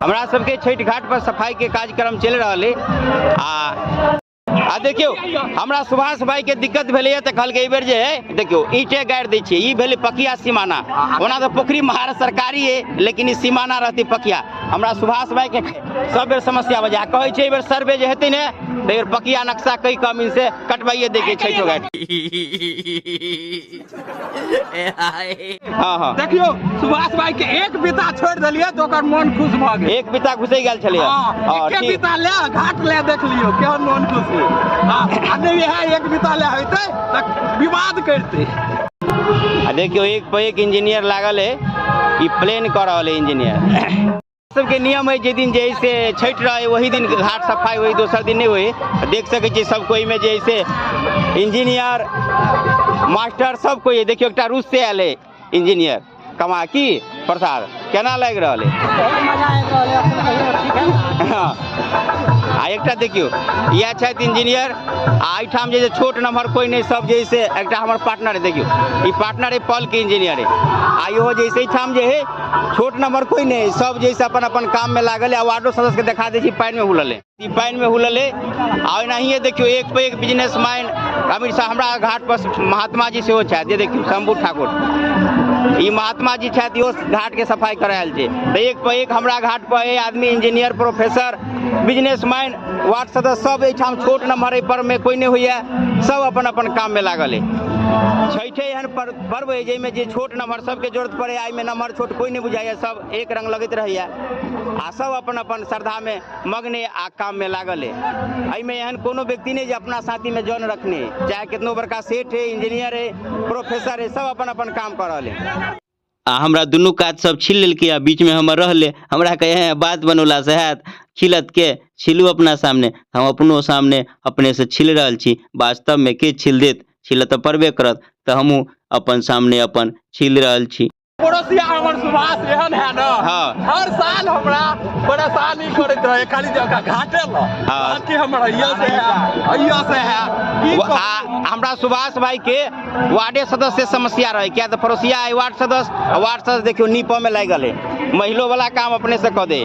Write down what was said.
हमरा सबके छठि घाट पर सफाई के कार्यक्रम चलि रहल है। आ देखियौ हमरा सुभाष भाई के दिक्कत भेलैए तऽ कहलकै एहि बेर जे है देखियौ ईंटे गाड़ि दै छियै। ई भेलै पकिया सीमाना, ओना तऽ पोखरि महार सरकारी है लेकिन ई सीमाना रहतै पकिया। हमरा सुभाष भाई के सब बेर समस्या बजा कहै छै एहि बेर सर्वे जे हेतै ने तऽ एहि बेर पकिया नक्शा कहि कऽ अमीन से कटवाइए दै के छठिो घाट। हाँ हाँ देखियो सुभाष भाई के एक बीता छोड़ देलिए तो ओकर मन खुश भ गेल। एक बीता घुसै गेल छलिए। हाँ, एके बीता ले घाट ले देख लियो केहन मन खुश है। हाँ, आ नहीं है एक बीता ले होते त विवाद करते। आ देखियो एक पे एक इंजीनियर लागल है, ई प्लेन कर रहल है इंजीनियर। सबके नियम है जे दिन जैसे छठि रहे वही दिन घाट सफाई होई, दोसर दिन नहीं होई। देख सकै छी सब कोई में जैसे इंजीनियर मास्टर सब कोई है। देखियो एकटा रूस से आयल है इंजीनियर कमा की प्रसाद केना लागि रहल है। हाँ। आ एकटा देखियो इएह छथि इंजीनियर। आ एहिठाम जे छोट नम्बर कोई नहीं, सब जैसे एकटा हमर पार्टनर है। देखियो ई पार्टनर है पल के इंजीनियर है। आ इहो जैसे एहिठाम जे है छोट नंबर कोई नहीं, सब जैसे अपन अपन काम में लागल है। आ वार्डो सदस्य के देखा दै छी पानि में हुलल है, ई पानि में हुलल है। आ एनाहिए देखियो एक पे एक बिजनेसमैन अमीर साहब हमरा घाट पर महात्मा जी सेहो छथि। जे देखियो शंभू ठाकुर ई महात्मा जी छथि, इहो घाट के सफाई करायल छै। तऽ एक पे एक हमरा घाट पर है आदमी इंजीनियर प्रोफेसर बिजनेसमैन वार्ड सदस्य सब एहिठाम छोट नंबर एहि पर में कोई नहीं होइए, सब अपन अपन काम में लागल है। छठे एहन पर्व है जाहिमे जे छोट नम्बर सबके जरूरत पड़े, एहिमे नम्बर छोट कोई नहीं बुझाइए, सब एक रंग लगैत रहैए आ सब अपन अपन श्रद्धा में मग्न आ काम में लागल है। एहिमे एहन कोनो व्यक्ति नहीं जे अपना साथी में जन रखने, चाहे कितनो बड़का सेठ है, इंजीनियर है, प्रोफेसर है, सब अपन अपन काम कर रहल है। आ हमरा दुनू कात सब छील लेलकै आ बीच में हमर रहले। हमरा कहे हैं बात बनौला से हैत छिलत के छिलू अपना सामने, हम अपनो सामने अपने से छिल रहल छी। वास्तव में के छिल देत, छिल तऽ पड़बे करत, तऽ हमहूँ अपन सामने अपन छिल रहल छी। पड़ोसिया हमर सुभाष एहन है ना, हाँ। हर साल हमरा परेशानी करैत रहे, खाली जगह घाटे ल। हाँ। कि हमर अइया से है, अइया से है। की कहू? हमरा सुभाष भाई के वार्डे सदस्य से समस्या रहे, किया तऽ पड़ोसिया है वार्ड सदस्य, आ वार्ड सदस्य देखियो नीपऽ में लागि गेलै, महिलो वाला काम अपने से कऽ दे।